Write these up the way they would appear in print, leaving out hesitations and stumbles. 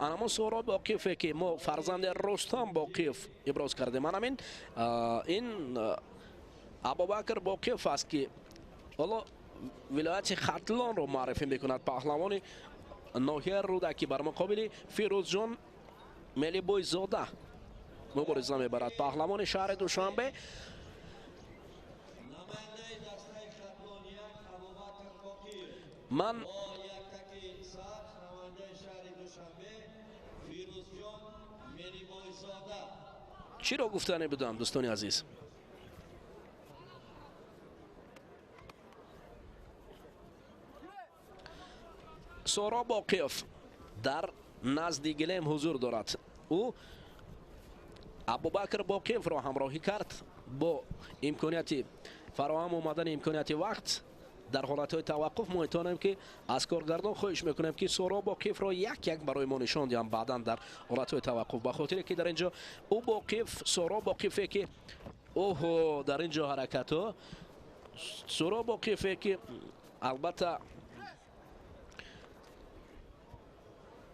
Анамон Суҳроб Боқиеве ки мо фарзанди Рустам Боқиев иброз кардем, анамин ин Абубакр Боқиев аст, ки ҳоло вилояти Хатлонро муаррифӣ мекунад. Паҳлавони ноҳияи Рӯдакӣ бар муқобили Фирӯзҷон Мелибойзода мубориза мебарад. Паҳлавони шаҳри Душанбе. Ман чиро гуфтане будам, дӯстони азиз? Суҳроб Боқиев дар назди гилем ҳузур дорад. Ӯ Абубакр Боқиевро ҳамроҳӣ кард бо имконияти фароҳам омадани имконияти вақт дар ҳолатҳои таваққуф. Мо метавонем, ки аз коргардон хоҳиш мекунем, ки Суҳроб Боқиевро як як барои мо нишон диҳам баъдан дар ҳолатҳои таваққуф, ба хотире ки дар ин ҷо ӯ Боқиев, Суҳроб Боқиеве ки оҳо, дар ин ҷо ҳаракатҳо, Суҳроб Боқиеве ки албатта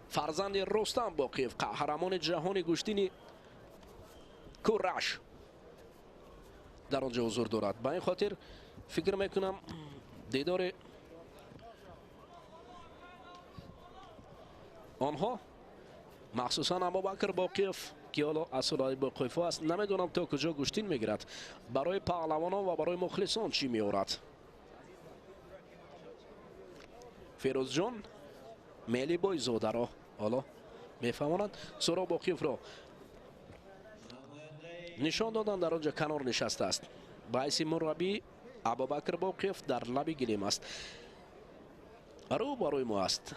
фарзанди Рустам Боқиев, қаҳрамони ҷаҳони гӯштини кураш дар он ҷо ҳузур дорад. Ба ин хотир фикр мекунам, дидори онҳо, махсусан Абубакр Боқиев, ки ҳоло аз сулолаи Боқиевҳо аст, намедонам то куҷо гӯштин мегирад, барои паҳлавонон ва барои мухлисон чӣ меорад. Фирӯзҷон Мелибойзодаро ҳоло мефаҳмонанд. Суҳроб Боқиевро нишон доданд, дар он ҷо канор нишастааст. Ба ҳайси мураббӣ Абубакр Боқиев дар лаби гилем аст, рӯ барои мо аст.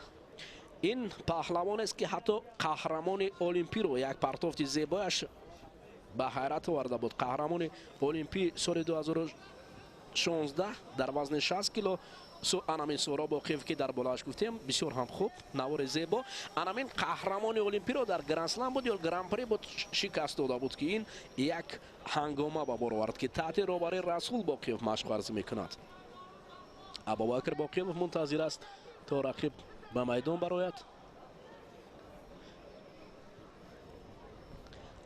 Ин паҳлавонест, ки ҳатто қаҳрамони олимпиро як партофти зебояш ба ҳайрат оварда буд. Қаҳрамони олимпӣ соли 2016 дар вазни 60 кило анамин Суҳроб Боқиев, ки дар болоаш гуфтем, бисёр ҳам хуб, навори зебо, анамин қаҳрамони олимпиро дар грандслам буд ё гран-при буд, шикаст дода буд, ки ин як ҳангома ба бор овард, ки таҳти роҳбарии Расул Боқиев машқварзӣ мекунад. Абубакр Боқиев мунтазир аст, то рақиб ба майдон барояд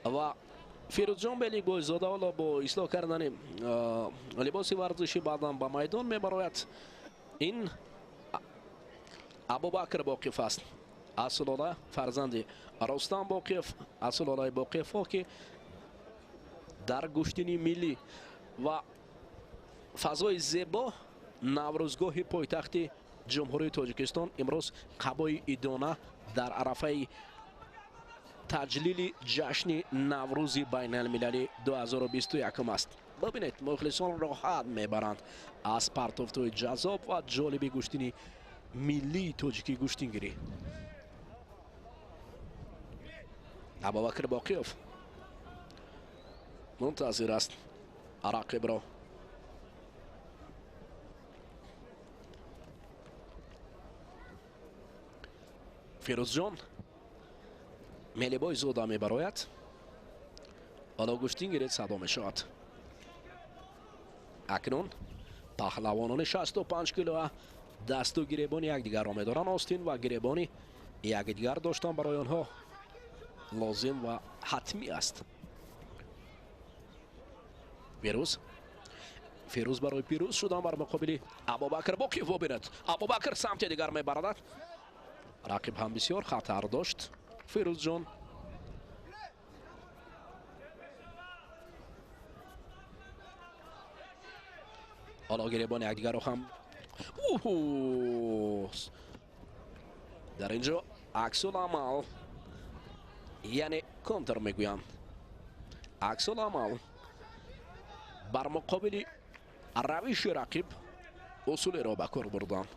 ва Фирӯзҷон Беликбойзода ҳоло бо ислоҳ кардани либоси варзишӣ баъдан ба майдон мебарояд. Ин Абубакр Боқиев аст, аз сулола фарзанди Рустам Боқиев, аз сулолаи Боқиевҳо, ки дар гӯштини миллӣ ва фазои зебо наврӯзгоҳи пойтахти Ҷумҳурии Тоҷикистон имрӯз қабои идона дар арафаи таҷлили ҷашни Наврӯзи байналмилалӣ 2021 аст. Бибинед, мухлисон роҳат мебаранд аз партофтҳои ҷаззоб ва ҷолиби гӯштини миллии тоҷикӣ гӯштингирӣ. Абубакр Боқиев мунтазир аст рақибро. Фирӯзҷон Мелибойзода мебарояд. Ҳоло гӯштингиред садо мешавад. Акнун паҳлавонони 65 килоа дасту гиребони якдигарро медоранд. Остин ва гиребони якдигар доштан барои онҳо лозим ва ҳатмӣ аст. Фирӯз, Фирӯз барои пирӯз шудан бар муқобили Абубакр Боқиев. Бубинед, Абубакр самти дигар мебарадад. Рақиб ҳам бисёр хатар дошт. Фирӯзҷон ҳоло гиребони якдигарро ҳам дар ин ҷо аксуламал, яъне контр мегӯянд, аксуламал бар муқобили равиши рақиб усулеро ба кор бурданд.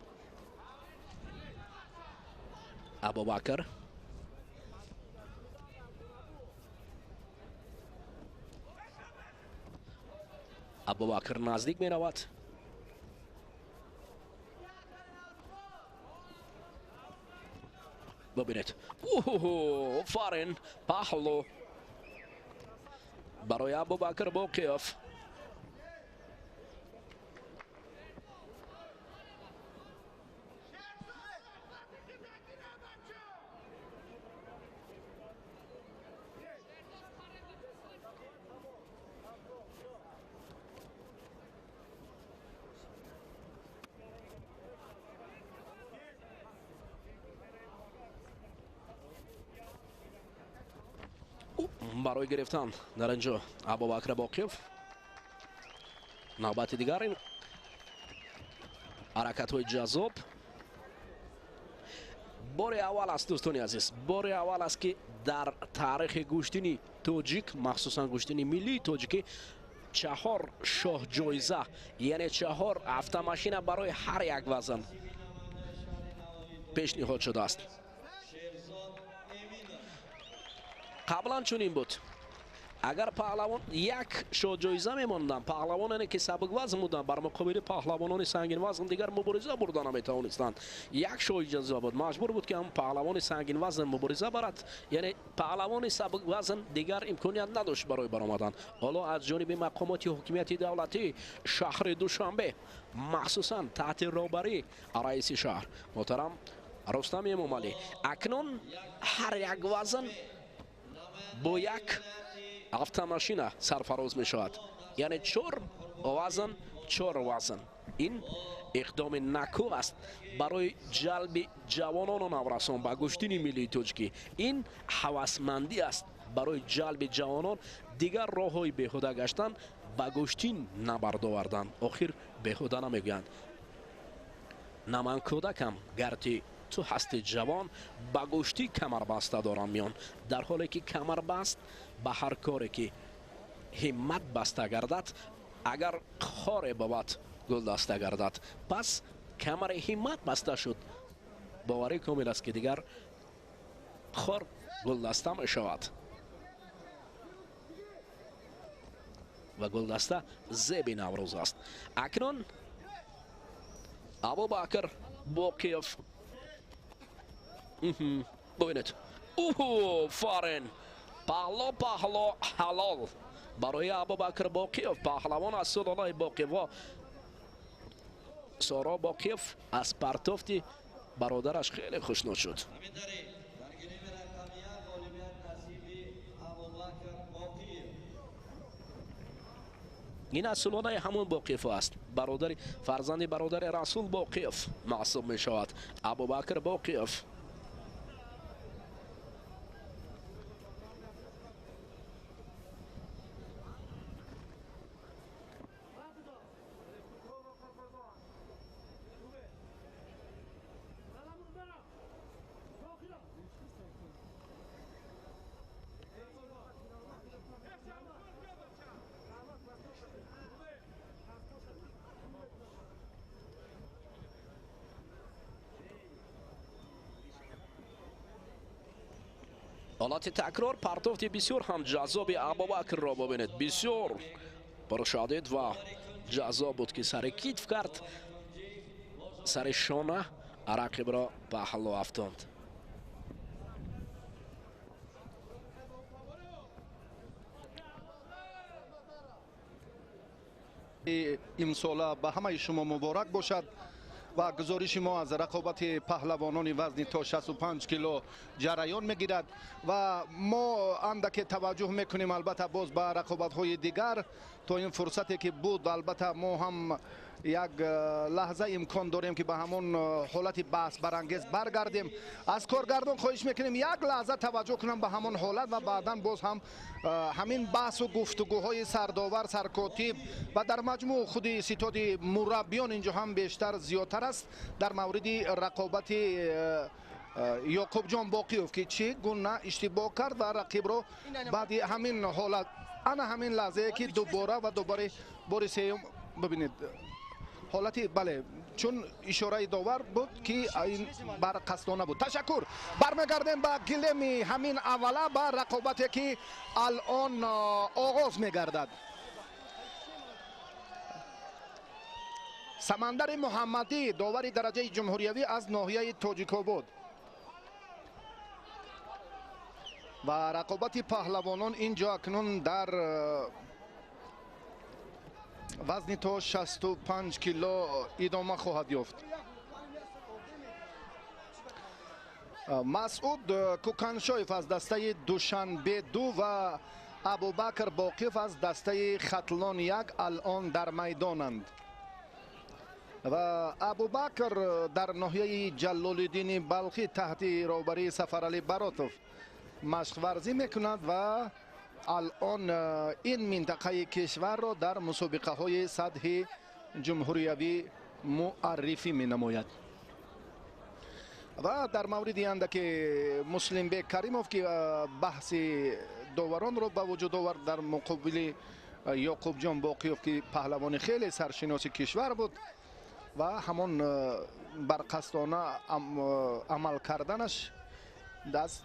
Абубакр Абубакр наздик меравад. Бубинед, офарин, паҳлу барои Абубакр Боқиев. Барои гирифтан дар инҷо Абубакр Боқиев. Навбати дигар ин ҳаракатҳои ҷаззоб. Бори аввал аст, дӯстони азиз, бори аввал аст, ки дар таърихи гӯштини тоҷик, махсусан гӯштини миллии тоҷикӣ, 4 шоҳҷоиза, яъне 4 автомашина барои ҳар як вазн пешниҳод шудааст. Қаблан чунин буд. Агар паҳлавон як шоҳҷоиза мемонданд, паҳлавононе ки сабуквазн буданд бар муқобили паҳлавонони сангинвазн дигар мубориза бурда наметавонистанд. Як шоҳҷоиза буд, маҷбур буд ки ҳам паҳлавони сангинвазн мубориза барад, яъне паҳлавони сабуквазн дигар имконият надошт барои баромадан. Ҳоло аз ҷониби мақомоти ҳукумияти давлатии шаҳри Душанбе, махсусан таҳти роҳбарии раиси шаҳр муҳтарам Рустам Эмомалӣ, акнун ҳар як вазн бо як автомашина сарфароз мешавад. Яъне 4 вазн, 4 вазн. Ин иқдоми наку аст барои ҷалби ҷавонону наврасон ба гӯштини миллии тоҷикӣ. Ин ҳавасмандӣ аст барои ҷалби ҷавонон дигар роҳҳои беҳуда гаштан ба гӯштин набардовардан. Охир беҳуда намегӯянд: на ман кӯдакам, гарти ту ҳасти ҷавон, ба гӯштӣ камарбаста дорам миён. Дар ҳоле ки камарбаст ба ҳар коре ки ҳиммат баста гардад, агар хоре бобад гулдаста гардад. Пас камари ҳиммат баста шуд, боварӣ комил аст, ки дигар хор гулдаста мешавад ва гулдаста зеби Наврӯз аст. Акнун Абубакр Боқиев. Бубинед, фарин, паҳло паҳло ҳалол барои Абубакр Боқиев, паҳлавон аз сулолаи Боқиевҳо. Соро Боқиев аз партофти бародараш хеле хушнуд шуд. Ин аз сулолаи ҳамон Боқиев аст, бародари фарзанди бародари Расул Боқиев маҳсуб мешавад Абубакр Боқиев. ҳолати такрор партофти бисёр ҳам ҷаззоби Абубакрро бубинед. Бисёр пуршадид ва ҷаззоб буд, ки сари китф кард, сари шона рақибро паҳлӯ афтонд. Имсола ба ҳамаи шумо муборак бошад ва гузориши мо аз рақобати паҳлавонони вазни то 65 кило ҷараён мегирад ва мо андаке таваҷҷӯҳ мекунем албатта боз ба рақобатҳои дигар. То ин фурсате ки буд, албатта мо ҳам як лаҳза имкон дорем ки ба ҳамон ҳолати баҳсбарангез баргардем. Аз коргардон хоҳиш мекунем як лаҳза таваҷҷӯҳ кунам ба ҳамон ҳолат ва баъдан боз ҳам ҳамин баҳсу гуфтугӯҳои сардовар, саркотиб ва дар маҷмӯъ худи ситоди мураббиён инҷо ҳам бештар зиёдтар аст дар мавриди рақобати Ёқубҷон Боқиев, ки чӣ гуна иштибоҳ кард ва рақибро баъди ҳамин ҳолат, ана ҳамин лаҳзае ки дубора ва дубора бори сеюм бибинед ҳолати, бале, чун ишораи довар буд ки ин барқасдона буд. Ташаккур. Бармегардем ба гилеми ҳамин аввала, ба рақобате ки алон оғоз мегардад. Самандари Муҳаммадӣ, довари дараҷаи ҷумҳуриявӣ аз ноҳияи Тоҷикобод. Ва рақобати паҳлавонон инҷо акнун дар вазни то 65 кило идома хоҳад ёфт. Масъуд Кӯканшоев аз дастаи Душанбе 2 ва Абубакр Боқиев аз дастаи Хатлон 1 алон дар майдонанд. Ва Абубакр дар ноҳияи Ҷалолиддини Балхӣ таҳти роҳбарии Сафаралӣ Баротов машқварзӣ мекунад ва Алон ин минтақаи кишварро дар мусобиқаҳои сатҳи ҷумҳуриявӣ муаррифӣ менамояд. Ва дар мавриди андаке Муслимбек Каримов, ки баҳси доваронро ба вуҷуд овард дар муқобили Ёқубҷон Боқиёв, ки паҳлавони хеле саршиноси кишвар буд ва ҳамон барқасдона амал карданаш даст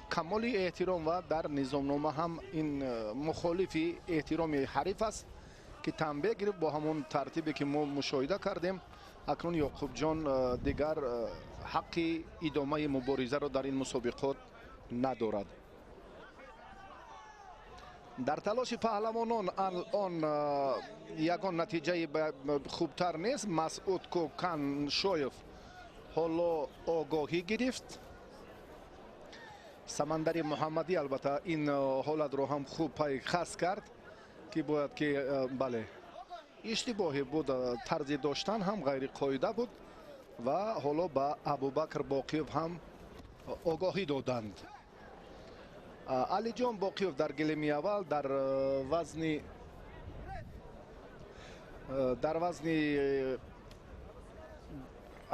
камоли эҳтиром ва дар низомнома ҳам ин мухолифи эҳтироми ҳариф аст, ки танбеҳ гирифт бо ҳамон тартибе ки мо мушоҳида кардем. Акнун Ёқубҷон дигар ҳаққи идомаи муборизаро дар ин мусобиқот надорад. Дар талоши паҳлавонон алон ягон натиҷаи хубтар нест. Масъуд Коканшоев ҳоло огоҳӣ гирифт. Самандари Муҳаммадӣ албатта ин ҳолатро ҳам хуб пайхас кард, ки бояд ки бале иштибоҳе буд, тарзи доштан ҳам ғайриқоида буд ва ҳоло ба Абубакр Боқиёв ҳам огоҳӣ доданд. Алиҷон Боқиёв дар гилеми аввал дар вазни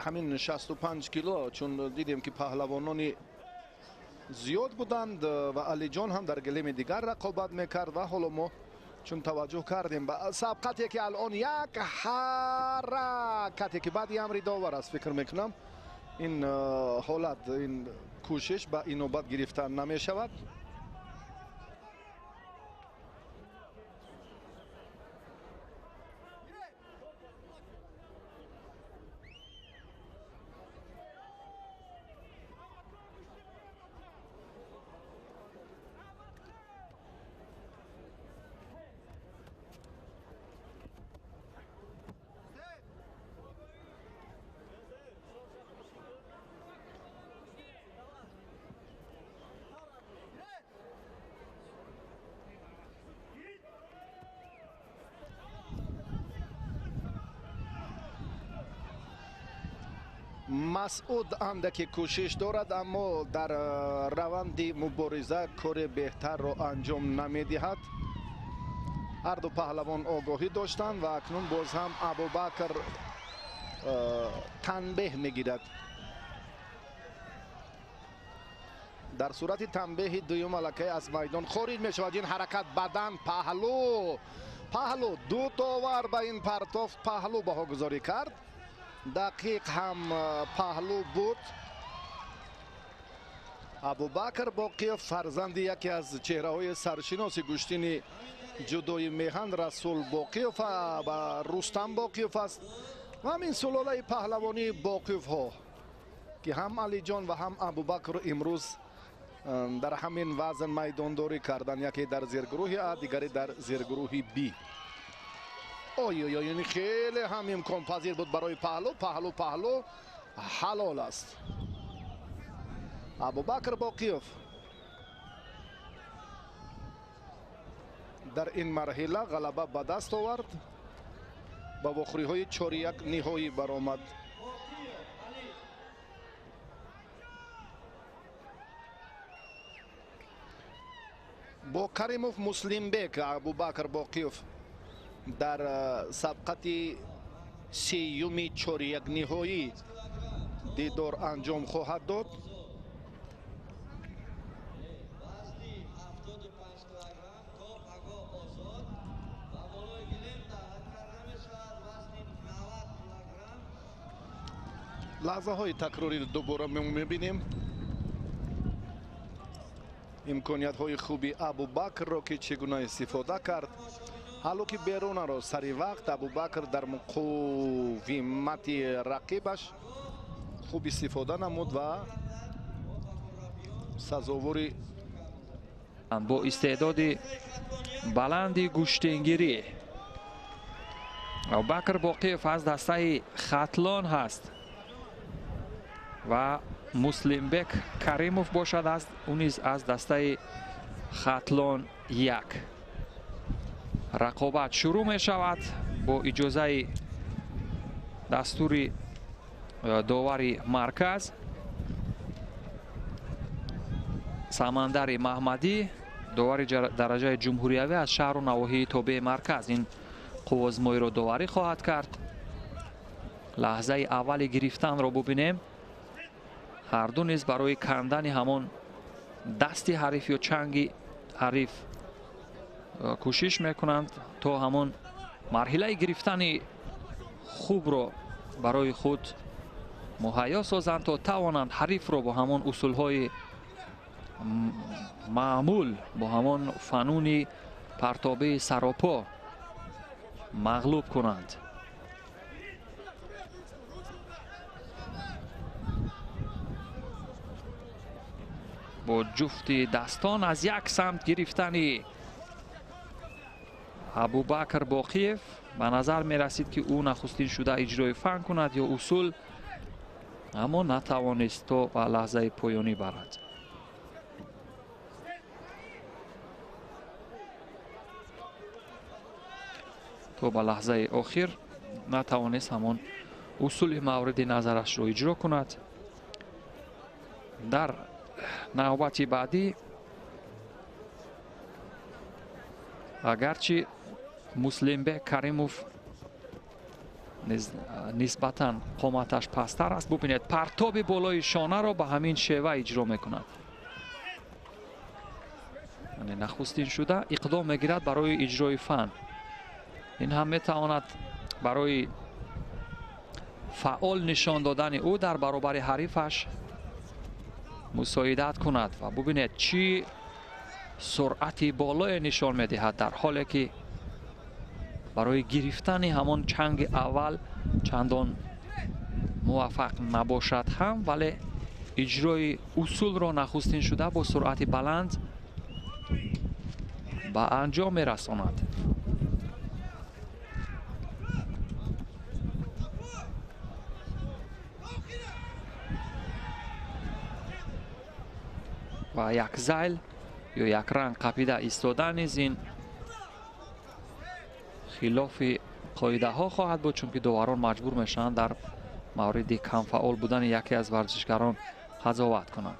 ҳамин 65 кило, чун дидем ки паҳлавонони зиёд буданд ва Алиҷон ҳам дар гилеми дигар рақобат мекард ва ҳоло мо чун таваҷҷӯҳ кардем ба сабқате ки алон як ҳаракате ки баъди амри довар аст, фикр мекунам ин ҳолат, ин кӯшиш ба инобат гирифта намешавад. Масъуд андаке кӯшиш дорад, аммо дар раванди мубориза кори беҳтарро анҷом намедиҳад. Ҳарду паҳлавон огоҳӣ доштанд ва акнун боз ҳам Абубакр танбеҳ мегирад. Дар сурати танбеҳи дуюм аллакай аз майдон хориҷ мешавад. Ин ҳаракат бадан паҳлу паҳлу, ду довар ба ин партофт паҳлу баҳогузорӣ кард. Дақиқ ҳам паҳлу буд. Абубакр Боқиёв фарзанди яке аз чеҳраҳои саршиноси гӯштини ҷудои меҳан Расул Боқиёв ва Рустам Боқиёв аст ва ҳамин сулолаи паҳлавонии Боқиёвҳо, ки ҳам Алиҷон ва ҳам Абубакр имрӯз дар ҳамин вазн майдондорӣ карданд, яке дар зергурӯҳи А, дигаре дар зергурӯҳи Б. Ой-ой-ой, ин хеле ҳам имконпазир буд барои паҳлу. Паҳлу паҳлу ҳалол аст. Абубакр Боқиёв дар ин марҳила ғалаба ба даст овард, ба вохӯриҳои 4-1 ниҳоӣ баромад. Бо Каримов Муслимбек Абубакр Боқиёв дар сабқати сеюми 4-1 ниҳоӣ дидор анҷом хоҳад дод. Лаҳзаҳои такрорӣ дубора мебинем. Имкониятҳои хуби Абубакрро ки чӣ гуна истифода кард. Ҳало ки берунаро сари вақт Абубакр дар муқовимати рақибаш хуб истифода намуд ва сазовори бо истеъдоди баланди гӯштингирӣ. Абубакр Боқиев аз дастаи Хатлон ҳаст ва Муслимбек Каримов бошад ӯ низ аз дастаи Хатлон 1. Рақобат шурӯъ мешавад бо иҷозаи дастури довари марказ. Самандари Маҳмадӣ, довари дараҷаи ҷумҳуриявӣ аз шаҳру навоҳии тобеи марказ, ин қуввозмоиро доварӣ хоҳад кард. Лаҳзаи аввали гирифтанро бубинем. Ҳарду низ барои кандани ҳамон дасти ҳариф ё чанги ҳариф кӯшиш мекунанд, то ҳамон марҳилаи гирифтани хубро барои худ муҳайё созанд, то тавонанд ҳарифро бо ҳамон усулҳои маъмул, бо ҳамон фануни партобии саропо мағлуб кунанд. Бо ҷуфти дастон аз як самт гирифтани Абубакр Боқиев ба назар мерасид, ки ӯ нахустин шуда иҷрои фан кунад ё усул, аммо натавонист то ба лаҳзаи поёнӣ барад. То ба лаҳзаи охир натавонист ҳамон усули мавриди назарашро иҷро кунад. Дар навбати баъдӣ агарчи Муслимбек Каримов нисбатан қоматаш пасттар аст, бубинед, партоби болои шонаро ба ҳамин шева иҷро мекунад. Нахустин шуда иқдом мегирад барои иҷрои фан. Ин ҳам метавонад барои фаъол нишон додани ӯ дар баробари ҳарифаш мусоидат кунад. Ва бубинед, чӣ суръати болое нишон медиҳад, дар ҳоле ки барои гирифтани ҳамон чанги аввал чандон муваффақ набошад ҳам, вале иҷрои усулро нахустин шуда бо суръати баланд ба анҷом мерасонад. Ва як зайл ё як ранг қапида истодан низ ин хилофи қоидаҳо хоҳад буд, чунки доварон маҷбур мешаванд дар мавриди камфаъол будани яке аз варзишгарон қазоват кунанд.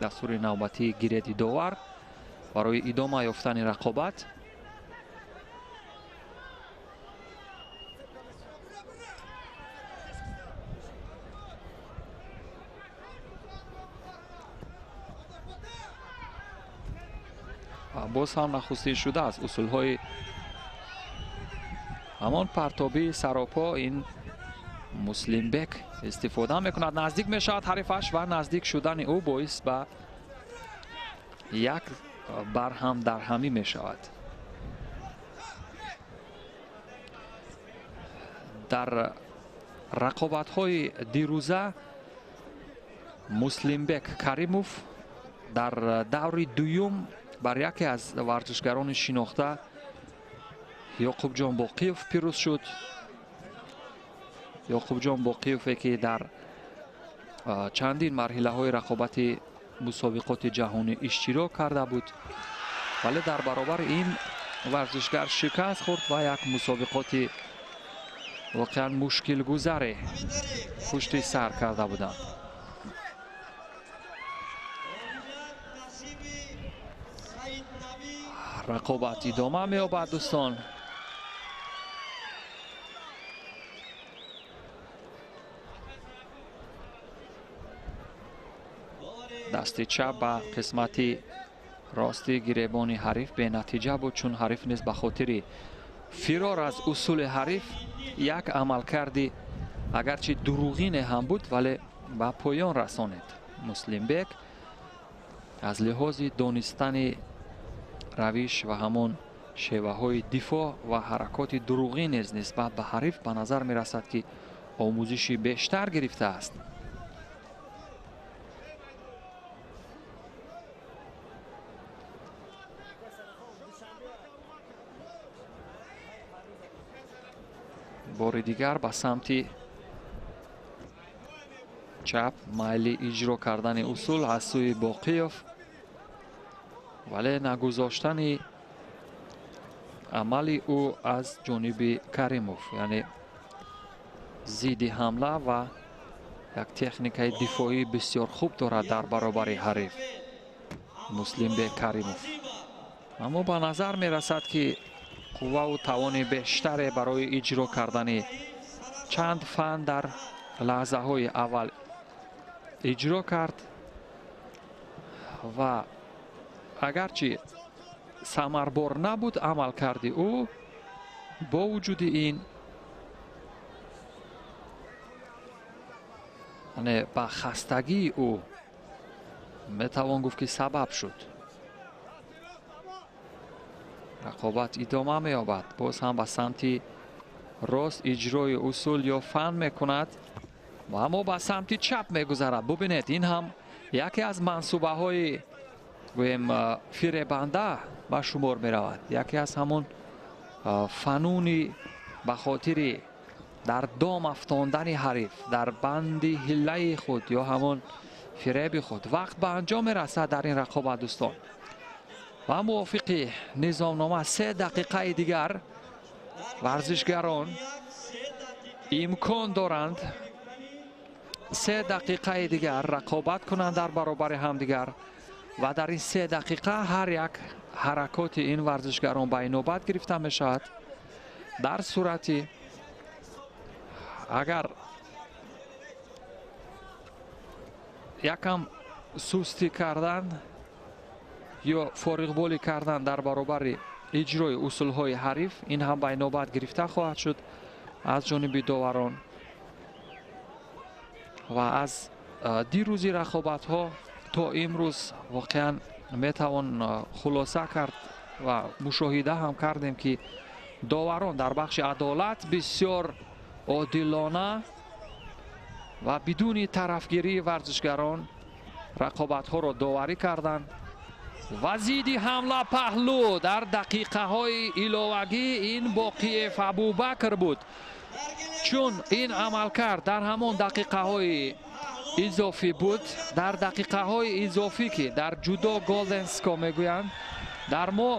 Дастури навбатии гиреди довар барои идома ёфтани рақобат. Боз ҳам нахустин шуда аз усулҳои ҳамон партобии саропо ин Муслимбек истифода мекунад. Наздик мешавад ҳарифаш ва наздик шудани ӯ боис ба як барҳам дарҳамӣ мешавад. Дар рақобатҳои дирӯза Муслимбек Каримов дар даври дуюм бар яке аз варзишгарони шинохта Ёқубҷон Боқиев пирӯз шуд. Ёқубҷон Боқиеве ки дар чандин марҳилаҳои рақобати мусобиқоти ҷаҳонӣ иштирок карда буд, вале дар баробари ин варзишгар шикаст хӯрд ва як мусобиқоти воқеан мушкилгузаре пушти сар карда буданд. Рақобат идома меёбад, дӯстон. Дасти чап ба қисмати рости гиребони ҳариф бенатиҷа буд, чун ҳариф низ ба хотири фирор аз усули ҳариф як амалкарди агарчи дурӯғине ҳам буд, вале ба поён расонид. Муслимбек аз лиҳози донистани равиш ва ҳамон шеваҳои дифоъ ва ҳаракоти дурӯғӣ низ нисбат ба ҳариф ба назар мерасад, ки омӯзиши бештар гирифтааст. Бори дигар ба самти чап майли иҷро кардани усул аз сӯи Боқиев, вале нагузоштани амали ӯ аз ҷониби Каримов, яъне зидди ҳамла ва як техникаи дифоӣ бисёр хуб дорад дар баробари ҳариф. Муслимбек Каримов. Аммо ба назар мерасад, ки қувваву тавони бештаре барои иҷро кардани чанд фан дар лаҳзаҳои аввал иҷро кард ва агарчи самарбор набуд амалкарди ӯ, бо вуҷуди ин ба хастагии ӯ метавон гуфт, ки сабаб шуд. Рақобат идома меёбад. Боз ҳам ба самти рост иҷрои усул ё фан мекунад, аммо ба самти чап мегузарад. Бубинед, ин ҳам яке аз мансубаҳои гӯем фиребанда ба шумор меравад, яке аз ҳамон фануни ба хотири дар дом афтондани ҳариф дар банди ҳиллаи худ ё ҳамон фиреби худ. Вақт ба анҷом мерасад дар ин рақобат, дӯстон, ва мувофиқи низомнома 3 дақиқаи дигар варзишгарон имкон доранд 3 дақиқаи дигар рақобат кунанд дар баробари ҳамдигар ва дар ин 3 дақиқа ҳар як ҳаракоти ин варзишгарон ба инобат гирифта мешавад. Дар сурати агар якам сустӣ кардан ё фориғболӣ кардан дар баробари иҷрои усулҳои ҳариф, ин ҳам ба инобат гирифта хоҳад шуд аз ҷониби доварон. Ва аз дирӯзи рақобатҳо то имрӯз воқеан метавон хулоса кард ва мушоҳида ҳам кардем, ки доварон дар бахши адолат бисёр одилона ва бидуни тарафгирии варзишгарон рақобатҳоро доварӣ карданд. Ва зидди ҳамла паҳлӯ дар дақиқаҳои иловагӣ ин Боқиев Абубакр буд, чун ин амалкард дар ҳамон дақиқаҳои изофӣ буд, дар дақиқаҳои изофӣ, ки дар ҷудо golden score мегӯянд, дар мо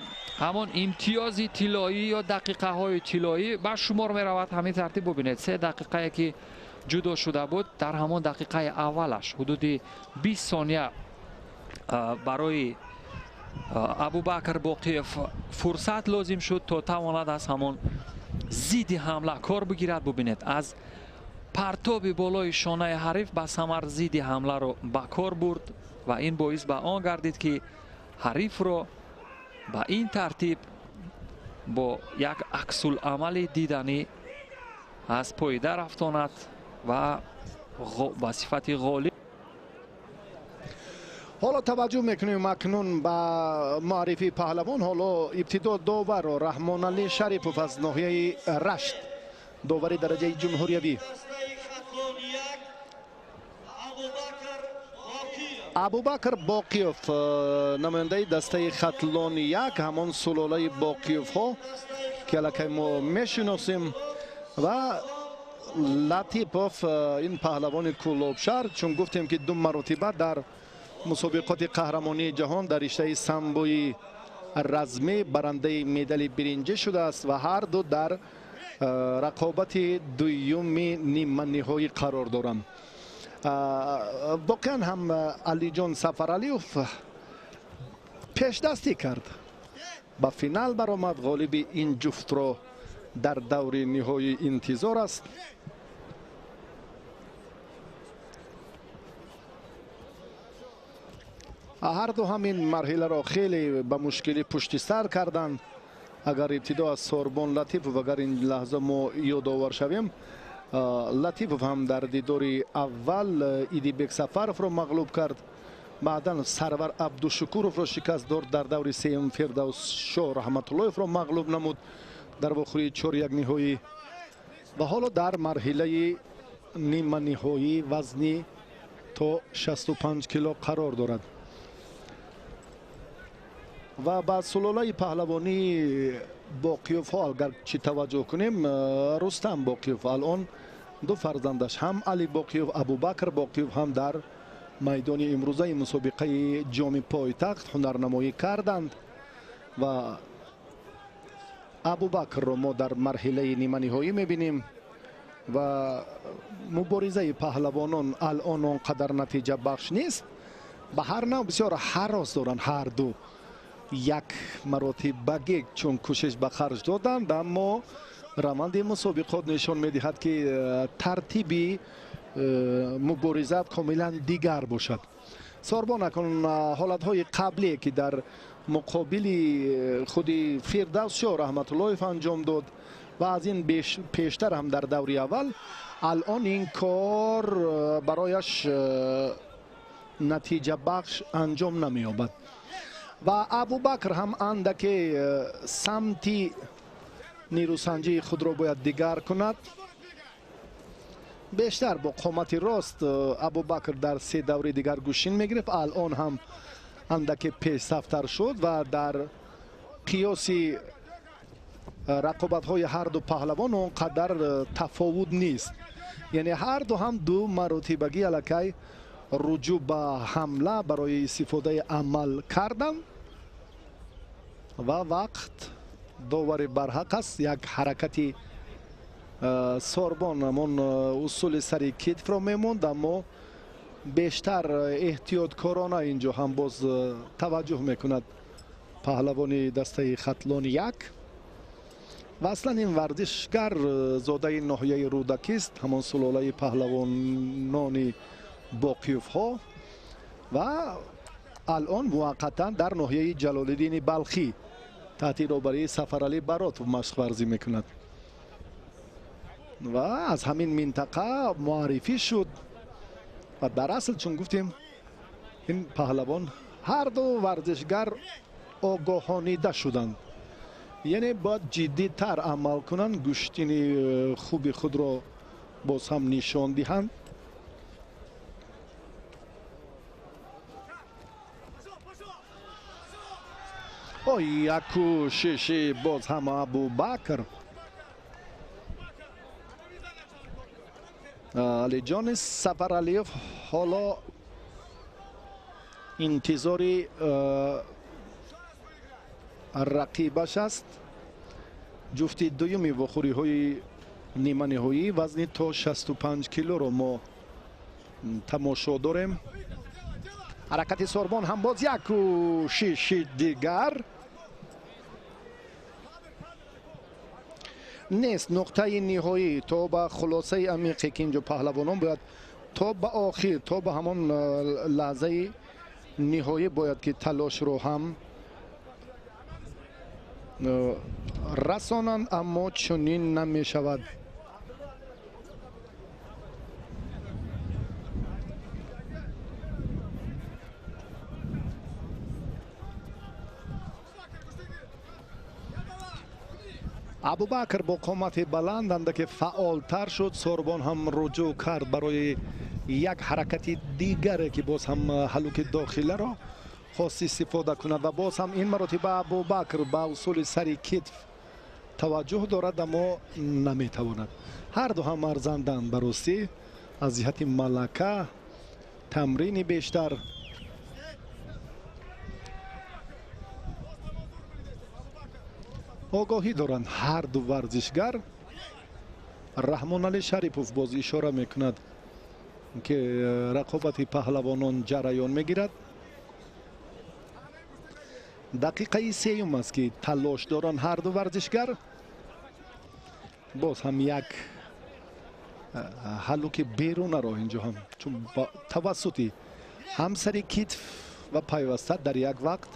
ҳамон имтиёзи тиллоӣ ё дақиқаҳои тиллоӣ ба шумор меравад. Ҳамин тартиб, бубинед, 3 дақиқае ки ҷудо шуда буд, дар ҳамон дақиқаи аввалаш ҳудуди 20 сония барои Абубакр Боқиев фурсат лозим шуд, то тавонад аз ҳамон зидди ҳамла кор бигирад. Бубинед, аз партоби болои шонаи ҳариф ба самар зидди ҳамларо ба кор бурд ва ин боис ба он гардид, ки ҳарифро ба ин тартиб бо як аксуламали диданӣ аз поида рафтонад ва ба сифати ғолиб. Ҳоло таваҷҷӯҳ мекунем акнун ба муаррифии паҳлавон. Ҳоло ибтидо доварро, Раҳмоналӣ Шарипов аз ноҳияи Рашт, довари дараҷаи ҷумҳуриявӣ. Абубакр Боқиев, намояндаи дастаи Хатлони як, ҳамон сулолаи Боқиевҳо, ки аллакай мо мешиносем, ва Латипов, ин паҳлавони Кӯлобшаҳр, чун гуфтем, ки ду маротиба дар мусобиқоти қаҳрамонии ҷаҳон дар риштаи самбои размӣ барандаи медали биринҷӣ шудааст ва ҳар ду дар рақобати дуюми ниманиҳоӣ қарор доранд. Воқеан ҳам Алиҷон Сафаралиев пешдастӣ кард, ба финал баромад. Ғолиби ин ҷуфтро дар даври ниҳоӣ интизор аст. Ҳарду ҳамин марҳиларо хеле ба мушкилӣ пушти сар карданд. Агар ибтидо аз Сорбон Латипов, агар ин лаҳза мо ёдовар шавем, Латипов ҳам дар дидори аввал Идибек Сафаровро мағлуб кард, баъдан Сарвар Абдушукуровро шикаст дод, дар даври сеюм Фирдавсшоҳ Раҳматуллоевро мағлуб намуд дар вохӯрии чоряк ниҳоӣ ва ҳоло дар марҳилаи ниманиҳоӣ вазни то 65 кило қарор дорад. Ва ба сулолаи паҳлавонии Боқиёвҳо агар чӣ таваҷҷӯҳ кунем, Рустам Боқиёв, алон ду фарзандаш ҳам, Али Боқиёв, Абубакр Боқиёв ҳам дар майдони имрӯзаи мусобиқаи ҷоми пойтахт ҳунарнамоӣ карданд ва Абубакрро мо дар марҳилаи ниманиҳоӣ мебинем ва муборизаи паҳлавонон алон он қадар натиҷабахш нест. Ба ҳар нав бисёр ҳарос доранд ҳар ду. Як маротибагӣ чун кӯшиш ба харҷ доданд, аммо раванди мусобиқот нишон медиҳад, ки тартиби мубориза комилан дигар бошад. Сорбон акнун ҳолатҳои қаблие, ки дар муқобили худи Фирдавсшоҳ Раҳматуллоев анҷом дод ва аз ин пештар ҳам дар даври аввал, алон ин кор барояш натиҷабахш анҷом намеёбад. Ва Абубакр ҳам андаке самти нерӯсанҷии худро бояд дигар кунад. Бештар бо қомати рост Абубакр дар се даври дигар гӯшин мегирифт. Алон ҳам андаке пешсафтар шуд ва дар қиёси рақобатҳои ҳар ду паҳлавон он қадар тафовут нест. Яъне ҳар ду ҳам ду маротибагӣ аллакай руҷӯъ ба ҳамла барои истифодаи амал карданд ва вақт довари барҳақ аст. Як ҳаракати Сорбон ҳамон усули сари китфро мемонд, аммо бештар эҳтиёткорона инҷо ҳам боз таваҷҷӯҳ мекунад паҳлавони дастаи Хатлон як. Ва аслан ин варзишгар зодаи ноҳияи Рӯдакист, ҳамон сулолаи паҳлавонони Боқиёвҳо, ва алон муваққатан дар ноҳияи Ҷалолиддини Балхӣ таҳти роҳбарии Сафаралӣ Баротов машқварзӣ мекунад ва аз ҳамин минтақа муаррифӣ шуд. Ва дар асл, чун гуфтем, ин паҳлавон ҳар ду варзишгар огоҳонида шуданд, яъне бояд ҷиддитар амал кунанд, гӯштини хуби худро боз ҳам нишон диҳанд. Як кӯшиши боз ҳам Абубакр. Алиҷони Сафаралиев ҳоло интизори рақибаш аст. Ҷуфти дуюми вохӯриҳои ниманиҳоӣ вазни то 65 килоро мо тамошо дорем. Ҳаракати Сорбон ҳам боз як кӯшиши дигар нест. Нуқтаи ниҳоӣ то ба хулосаи амиқе, ки инҷо паҳлавонон бояд то ба охир, то ба ҳамон лаҳзаи ниҳоӣ бояд ки талошро ҳам расонанд, аммо чунин намешавад. Абубакр бо қомати баланд андаке фаъолтар шуд. Сорбон ҳам руҷӯъ кард барои як ҳаракати дигаре, ки боз ҳам ҳалуки дохиларо хост истифода кунад ва боз ҳам ин маротиба Абубакр ба усули сари китф таваҷҷӯҳ дорад, аммо наметавонад. Ҳар ду ҳам арзанданд ба ростӣ аз ҷиҳати малака, тамрини бештар. Огоҳӣ доранд ҳар ду варзишгар. Раҳмоналӣ Шарипов боз ишора мекунад, ки рақобати паҳлавонон ҷараён мегирад. Дақиқаи сеюм аст, ки талош доранд ҳар ду варзишгар. Боз ҳам як ҳалуки берунаро инҷо ҳам чун тавассути ҳам сари китф ва пайваста дар як вақт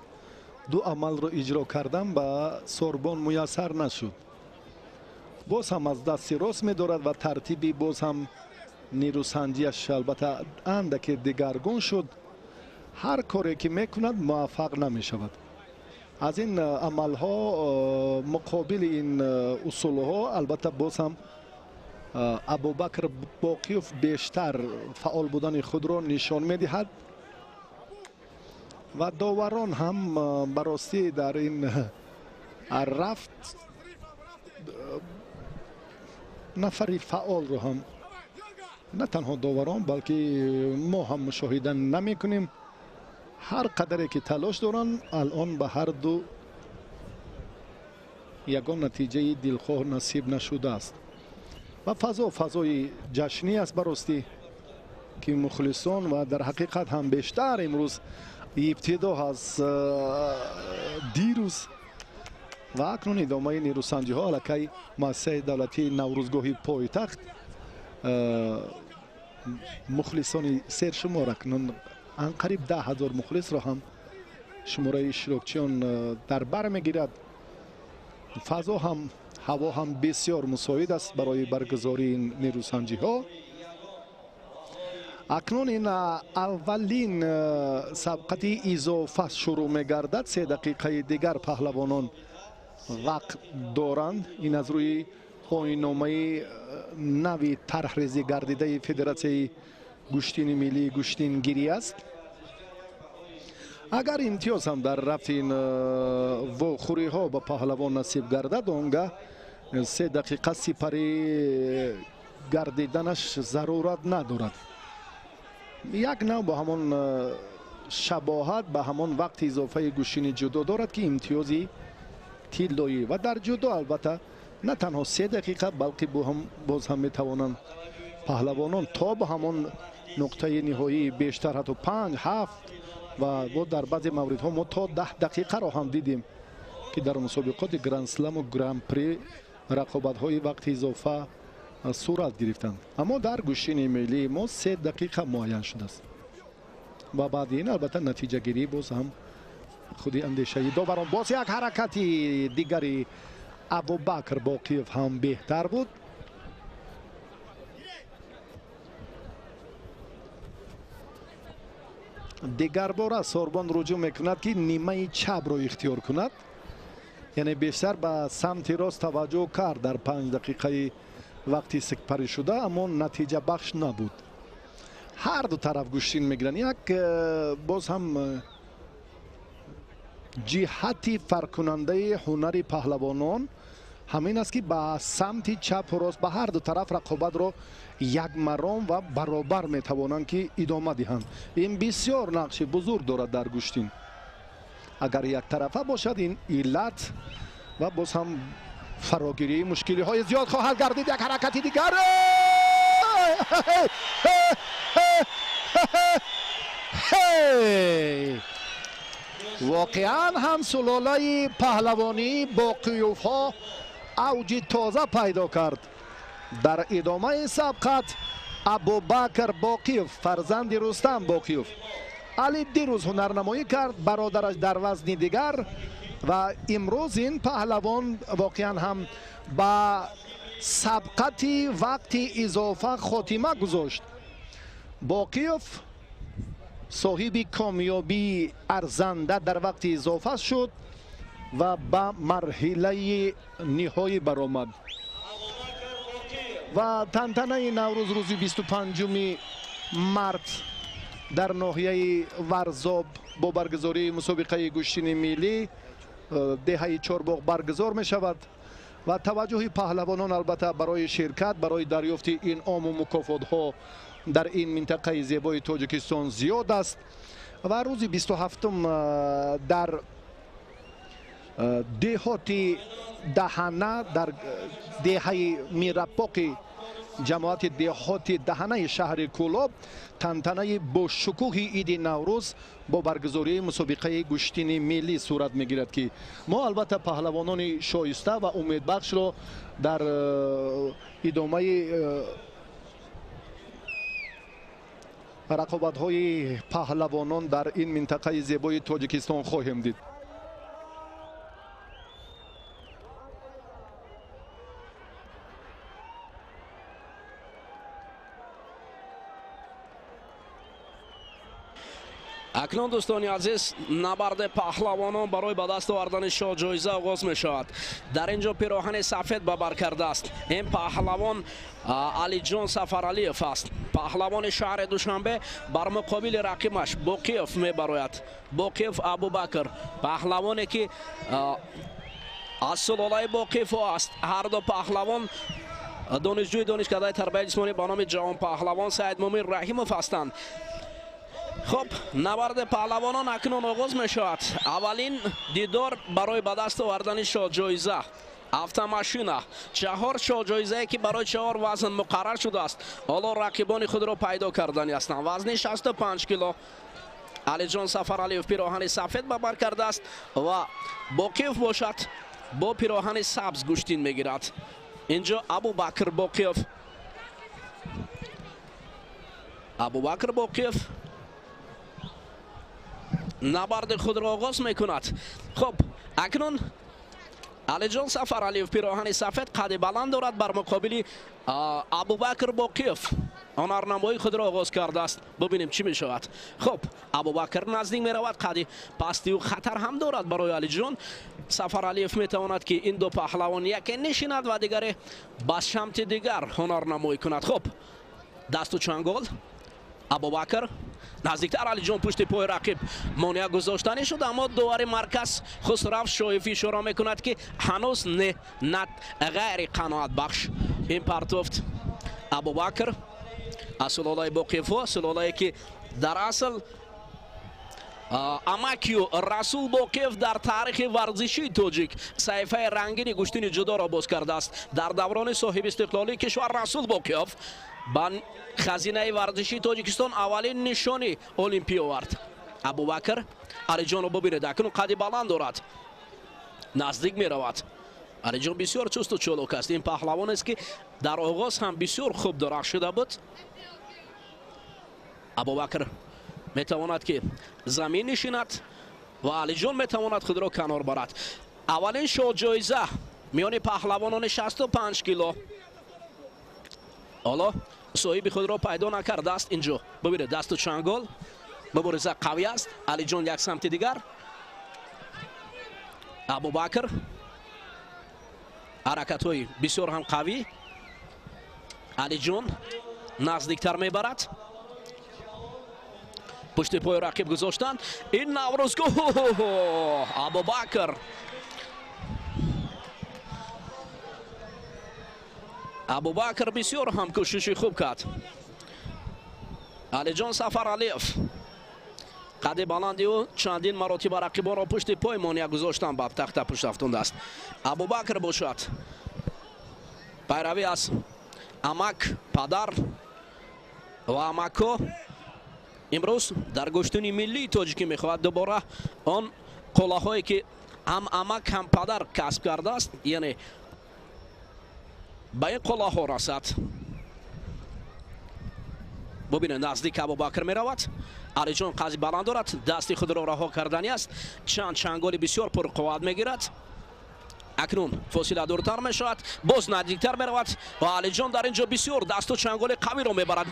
ду амалро иҷро кардан ба Сорбон муяссар нашуд. Боз ҳам аз дасти рост медорад ва тартиби боз ҳам нерӯсанҷиаш албатта андаке дигаргун шуд. Ҳар коре ки мекунад муваффақ намешавад. Аз ин амалҳо муқобили ин усулҳо албатта боз ҳам Абубакр Боқиёв бештар фаъол будани худро нишон медиҳад ва доварон ҳам ба ростӣ дар ин рафт нафари фаъолро ҳам на танҳо доварон, балки мо ҳам мушоҳида намекунем. Ҳар қадаре ки талош доранд, алон ба ҳар ду ягон натиҷаи дилхоҳ насиб нашудааст ва фазо фазои ҷашнӣ аст ба ростӣ. Ки мухлисон ва дар ҳақиқат ҳам бештар имрӯз ибтидо аз дирӯз ва акнун идомаи нерӯсанҷиҳо аллакай муассисаи давлатии Наврӯзгоҳи пойтахт мухлисони сершумор акнун анқариб 10 000 мухлисро ҳам шумораи иштирокчиён дар бар мегирад. Фазо ҳам, ҳаво ҳам бисёр мусоид аст барои баргузории нерӯсанҷиҳо. Акнун ин аввалин сабқати изофа шурӯъ мегардад. 3 дақиқаи дигар паҳлавонон вақт доранд. Ин аз рӯи оинномаи нави тарҳрезӣ гардидаи Федератсияи гӯштини миллии гӯштингирӣ аст. Агар имтиёз ҳам дар рафти ин вохӯриҳо ба паҳлавон насиб гардад, он гаҳ 3 дақиқа сипарӣ гардиданаш зарурат надорад. Як нав бо ҳамон шабоҳат ба ҳамон вақти изофаи гӯштини ҷудо дорад, ки имтиёзи тиллоӣ ва дар ҷудо албатта на танҳо 3 дақиқа, балки боз ҳам метавонанд паҳлавонон то ба ҳамон нуқтаи ниҳоӣ бештар, ҳатто панҷ, ҳафт ва бо дар баъзе мавридҳо мо то 10 дақиқаро ҳам дидем, ки дар мусобиқоти гранд-сламу гран-при рақобатҳои вақти изофа сурат гирифтанд. Аммо дар гӯштини миллии мо 3 дақиқа муайян шудааст ва баъди ин албатта натиҷагирӣ боз ҳам худи андешаи доварон. Боз як ҳаракати дигари Абубакр Боқиев ҳам беҳтар буд. Дигарбора Сорбон руҷӯъ мекунад, ки нимаи чапро ихтиёр кунад, яъне бештар ба самти рост таваҷҷӯҳ кард дар 5 дақиқаи вақти сипарӣ шуда, аммо натиҷабахш набуд. Ҳар ду тараф гӯштин мегиранд. Як боз ҳам ҷиҳати фарқкунандаи ҳунари паҳлавонон ҳамин аст, ки ба самти чапу рост, ба ҳар ду тараф рақобатро якмаром ва баробар метавонанд, ки идома диҳанд. Ин бисёр нақши бузург дорад дар гӯштин. Агар яктарафа бошад, ин иллат ва боз ҳам фарогирии мушкилиҳои зиёд хоҳад гардид. Як ҳаракати дигар. Воқеан ҳам сулолаи паҳлавонии Боқиёвҳо авҷи тоза пайдо кард. Дар идомаи сабқат Абубакр Боқиев, фарзанди Рустам Боқиев, Али дирӯз ҳунарнамоӣ кард, бародараш дар вазни дигар, ва имрӯз ин паҳлавон воқеан ҳам ба сабқати вақти изофа хотима гузошт. Боқиев соҳиби комёбии арзанда дар вақти изофа шуд ва ба марҳилаи ниҳоӣ баромад. Ва тантанаи Наврӯз рӯзи 25 март дар ноҳияи Варзоб бо баргузории мусобиқаи гӯштини миллӣ деҳаи Чорбоғ баргузор мешавад ва таваҷҷӯҳи паҳлавонон албатта барои ширкат, барои дарёфти инъому мукофотҳо дар ин минтақаи зебои Тоҷикистон зиёд аст. Ва рӯзи 27 дар деҳоти Даҳана, дар деҳаи Мирапоқи ҷамоати деҳоти Даҳанаи шаҳри Кӯлоб тантанаи бошукӯҳи иди Наврӯз бо баргузории мусобиқаи гӯштини миллӣ сурат мегирад, ки мо албатта паҳлавонони шоиста ва умедбахшро дар идомаи рақобатҳои паҳлавонон дар ин минтақаи зебои Тоҷикистон хоҳем дид. Акнун, дӯстони азиз, набарди паҳлавонон барои ба даст овардани шоҳҷоиза оғоз мешавад. Дар ин ҷо пироҳани сафед ба бар кардааст. Ин паҳлавон Алиҷон Сафаралиев аст, паҳлавони шаҳри Душанбе, бар муқобили рақибаш Боқиев мебарояд. Боқиев Абубакр, паҳлавоне ки аз сулолаи Боқиевҳо аст. Ҳар ду паҳлавон донишҷӯи донишкадаи тарбияи ҷисмонӣ ба номи ҷавонпаҳлавон Саидмумин Раҳимов ҳастанд. Хуб, набарди паҳлавонон акнун оғоз мешавад. Аввалин дидор барои ба даст овардани шоҳҷоиза. Автомашина, 4 шоҳҷоизае ки барои 4 вазн муқаррар шудааст, ҳоло рақибони худро пайдо кардани ҳастанд. Вазни 65 кило Алиҷон Сафаралиев пироҳани сафед ба бар кардааст ва Боқиев бошад бо пироҳани сабз гӯштин мегирад. Инҷо Абубакр Боқиев. Абубакр Боқиев набарди худро оғоз мекунад. Хуб, акнун Алиҷон Сафаралиев пироҳани сафед қади баланд дорад бар муқобили Абубакр Боқиев. Ҳунарнамоии худро оғоз кардааст. Бубинем чӣ мешавад. Хуб, Абубакр наздик меравад, қади пастию хатар ҳам дорад барои Алиҷон Сафаралиев. Метавонад ки ин ду паҳлавон яке нишинад ва дигаре ба самти дигар ҳунарнамоӣ кунад. Хуб, дасту чангол Абубакр наздиктар, Алиҷон пушти пои рақиб монеа гузоштанӣ шуд, аммо довари марказ Хусрав Шоев ишора мекунад, ки ҳанӯз не ғайри қаноатбахш ин партофт. Абубакр аз сулолаи Боқиевҳо, сулолае ки дар асл амакию Расул Боқиев дар таърихи варзишии тоҷик саҳифаи рангини гӯштини ҷудоро боз кардааст. Дар даврони соҳиби истиқлолии кишвар Расул Боқиев ба хазинаи варзишии Тоҷикистон аввалин нишони олимпӣ овард. Абубакр Алиҷонро бубинед, акнун қади баланд дорад, наздик меравад. Алиҷон бисёр чусту чолок аст. Ин паҳлавонест, ки дар оғоз ҳам бисёр хуб дурахшида буд. Абубакр метавонад ки замин нишинад ва Алиҷон метавонад худро канор барад. Аввалин шоҳҷоиза миёни паҳлавонони 65 кило ҳоло соҳиби худро пайдо накардааст. Инҷо бубинед, дасту чангол, мубориза қавӣ аст. Алиҷон як самти дигар, Абубакр ҳаракатҳои бисёр ҳам қавӣ. Алиҷон наздиктар мебарад, пушти пои рақиб гузоштанд. Ин наврӯзгоҳ Абубакр, Абубакр бисёр ҳам кӯшиши хуб кард. Алиҷон Сафаралиев қади баланди ӯ чандин маротиба рақибонро пушти пой монеа гузоштан ба тахта пушт афтондааст. Абубакр бошад пайравӣ аз амак, падар ва амакҳо имрӯз дар гӯштуни миллии тоҷикӣ мехоҳад дубора он қуллаҳое ки ҳам амак ҳам падар касб кардааст, яъне ба ин қуллаҳо расад. Бубинед, наздик Абубакр меравад. Алиҷон қади баланд дорад, дасти худро раҳо карданӣ аст. Чанд чанголи бисёр пурқувват мегирад. Акнун фосила дуртар мешавад, боз наздиктар меравад ва Алиҷон дар ин ҷо бисёр дасту чанголи қавиро мебарад.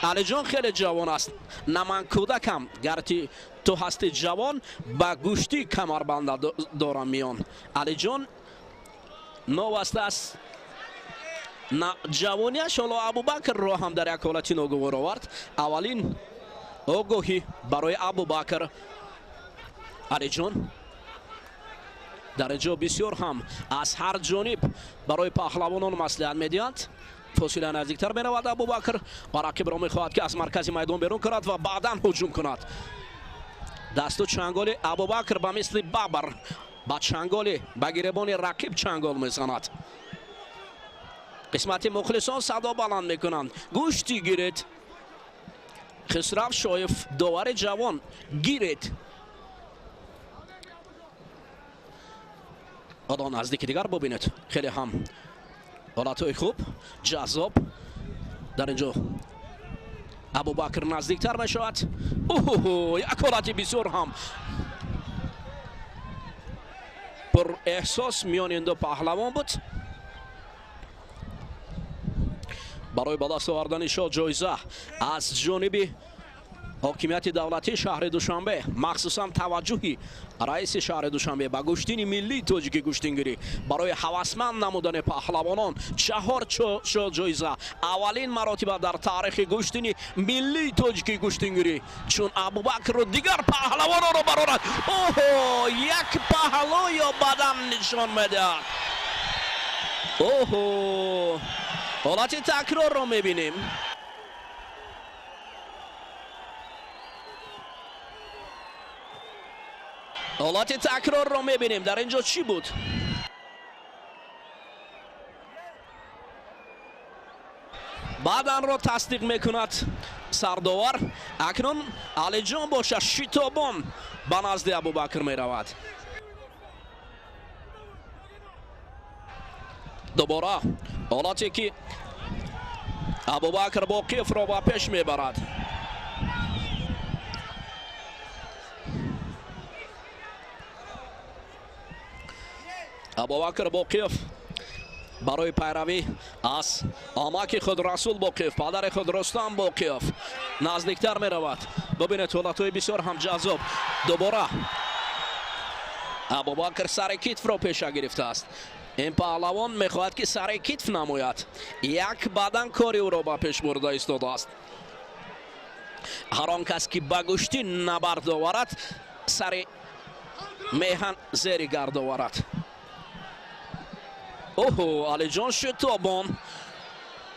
Алиҷон хеле ҷавон аст. На ман кӯдакам, гарти ту ҳасти ҷавон, ба гӯштӣ камарбанда дорам миён. Алиҷон новаста аст ҷавонияш, ҳоло Абубакрро ҳам дар як ҳолати ногувор овард. Аввалин огоҳӣ барои Абубакр. Алиҷон дар ин ҷо бисёр ҳам аз ҳар ҷониб барои паҳлавонон маслиҳат медиҳанд. Фосила наздиктар меравад Абубакр ва рақибро мехоҳад ки аз маркази майдон берун кунад ва баъдан ҳуҷум кунад. Дасту чанголи Абубакр ба мисли бабр ба чанголи ба гиребони рақиб чангол мезанад. Қисмати мухлисон садо баланд мекунанд: гӯшти гиред. Хусрав Шоев довари ҷавон, гиред. Ҳоло наздики дигар бубинед, хеле ҳам ҳолатҳои хуб, ҷаззоб. Дар ин ҷо Абубакр наздиктар мешавад. Оҳ, як ҳолати бисёр ҳам пурэҳсос миёни ин ду паҳлавон буд. Барои ба даст овардани шоҳ ҷоиза аз ҷониби ҳокимияти давлатии шаҳри Душанбе, махсусан таваҷҷӯҳи раиси шаҳри Душанбе ба гӯштини миллии тоҷики гӯштингирӣ барои ҳавасманд намудани паҳлавонон 4 шоҳ ҷоиза аввалин маротиба дар таърихи гӯштини миллии тоҷики гӯштингирӣ, чун Абубакру дигар паҳлавононро барорад. Оҳо, як паҳлӯ ё бадан нишон медиҳад. Оҳо, ҳолати такрорро мебинем. Ҳолати такрорро мебинем. Дар ин ҷо чӣ буд? Баъд анро тасдиқ мекунад сардовар. Акнун Алиҷон бошад, шитобон ба назди Абубакр меравад. Дубора ҳолате ки Абубакр Боқиевро ба пеш мебарад. Абубакр Боқиев барои пайравӣ аз амаки худ Расул Боқиев, падари худ Рустам Боқиев наздиктар меравад. Бибинед, ҳолатҳои бисёр ҳам ҷаззоб. Дубора Абубакр сари китфро пеша гирифтааст. Ин паҳлавон мехоҳад, ки сари китф намояд. Як бадан кори ӯро ба пеш бурда истодааст. Ҳар он кас ки ба гӯштӣ набард оварад, сари меҳан зери гард оварад. Оҳо, Алиҷон шитобон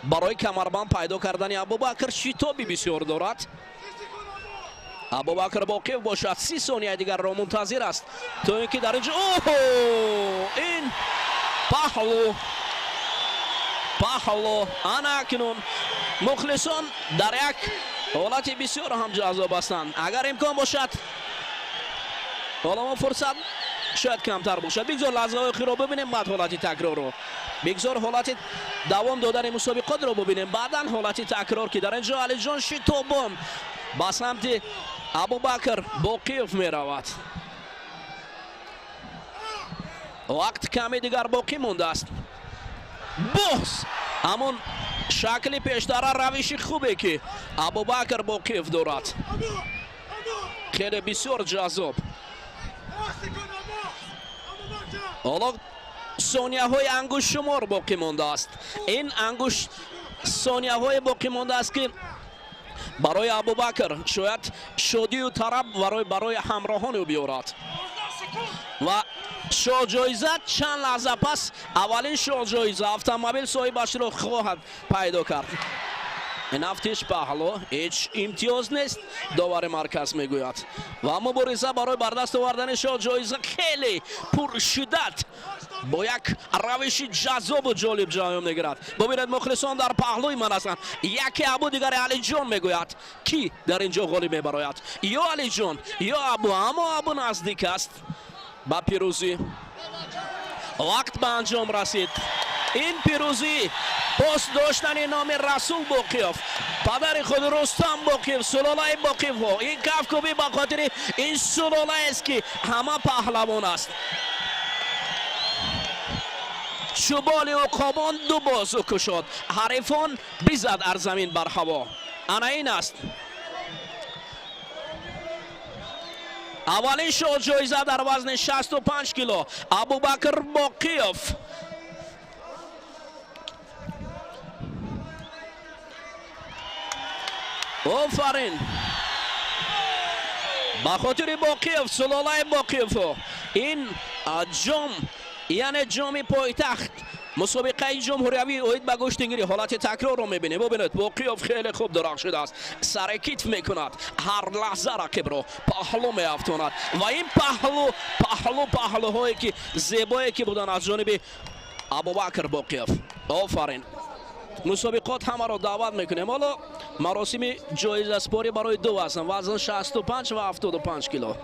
барои камарбанд пайдо кардани Абубакр шитоби бисёр дорад. Абубакр Боқиев бошад, 30 сонияи дигарро мунтазир аст, то ин ки дар инҷо оҳо, ин паҳлу, паҳлу. Ана акнун мухлисон дар як ҳолати бисёр ҳам ҷаззоб ҳастанд. Агар имкон бошад, ҳоло мо фурсат шояд камтар бошад, бигзор лаҳзаҳои охирро бибинем, баъд ҳолати такрорро, бигзор ҳолати давом додани мусобиқотро бибинем, баъдан ҳолати такрор, ки дар ин ҷо Алиҷон шитобон ба самти Абубакр Боқиев меравад. Вақт каме дигар боқӣ мондааст. Боз ҳамон шакли пештара, равиши хубе ки Абубакр Боқиев дорад, хеле бисёр ҷаззоб. Ҳоло сонияҳои ангуштшумор боқӣ мондааст. Ин ангушт сонияҳое боқӣ мондааст, ки барои Абубакр шояд шодию тараб барои ҳамроҳони ӯ биёрад. Ва шоҳҷоиза чанд лаҳза пас аввалин шоҳҷоиза автомобил соҳибашро хоҳад пайдо кард. Ин афтиш паҳлу, ҳеҷ имтиёз нест, довари марказ мегӯяд. Ва мубориза барои бардаст овардани шоҳҷоиза хеле пуршиддат бо як равиши ҷаззобу ҷолиб ҷараён мегирад. Бубинед, мухлисон дар паҳлӯи ман ҳастанд. Яке Абу, дигаре Алиҷон мегӯяд, ки дар ин ҷо ғолиб мебарояд, ё Алиҷон ё Абу. Аммо Абу наздик аст ба пирӯзӣ. Вақт ба анҷом расид. Ин пирӯзӣ пост доштани номи Расул Боқиев, падари худ Рустам Боқиев, сулолаи Боқиевҳо. Ин кафкӯбӣ ба хотири ин сулолаест, ки ҳама паҳлавон аст. Чӯболи уқобон ду бозу кушод, ҳарифон бизад ар замин бар ҳаво. Ана ин аст аввалин шоҳҷоиза дар вазни 65 кило Абубакр Боқиев. Офарин ба хотири Боқиев, сулолаи Боқиевҳо. Ин ҷом, яъне ҷоми пойтахт, мусобиқаи ҷумҳуриявӣ оид ба гӯштингирӣ. Ҳолати такрорро мебинем. Бубинед, Боқиев хеле хуб дурахшидааст, сари китф мекунад, ҳар лаҳза рақибро паҳлу меафтонад. Ва ин паҳлу, паҳлу, паҳлуҳое ки зебое ки буданд аз ҷониби Абубакр Боқиев. Офарин. Мусобиқот ҳамаро даъват мекунем. Ҳоло маросими ҷоизаспорӣ барои ду вазн, вазн 65 ва 75 кило.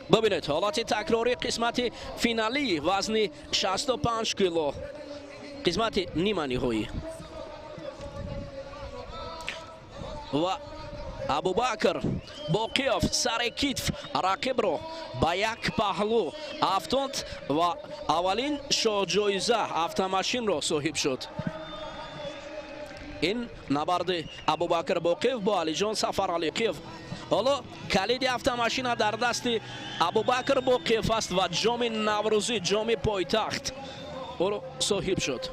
Бубинед ҳолати такрории қисмати финалии вазни 65 кило, қисмати нима ниҳоӣ. Ва Абубакр Боқиев сари китф рақибро ба як паҳлу афтонд ва аввалин шоҳҷоиза автомашинро соҳиб шуд. Ин набарди Абубакр Боқиев бо Алиҷон Сафаралиқиев. Ҳоло калиди автомашина дар дасти Абубакр Боқиев аст ва ҷоми наврӯзӣ, ҷоми пойтахт ӯро соҳиб шуд.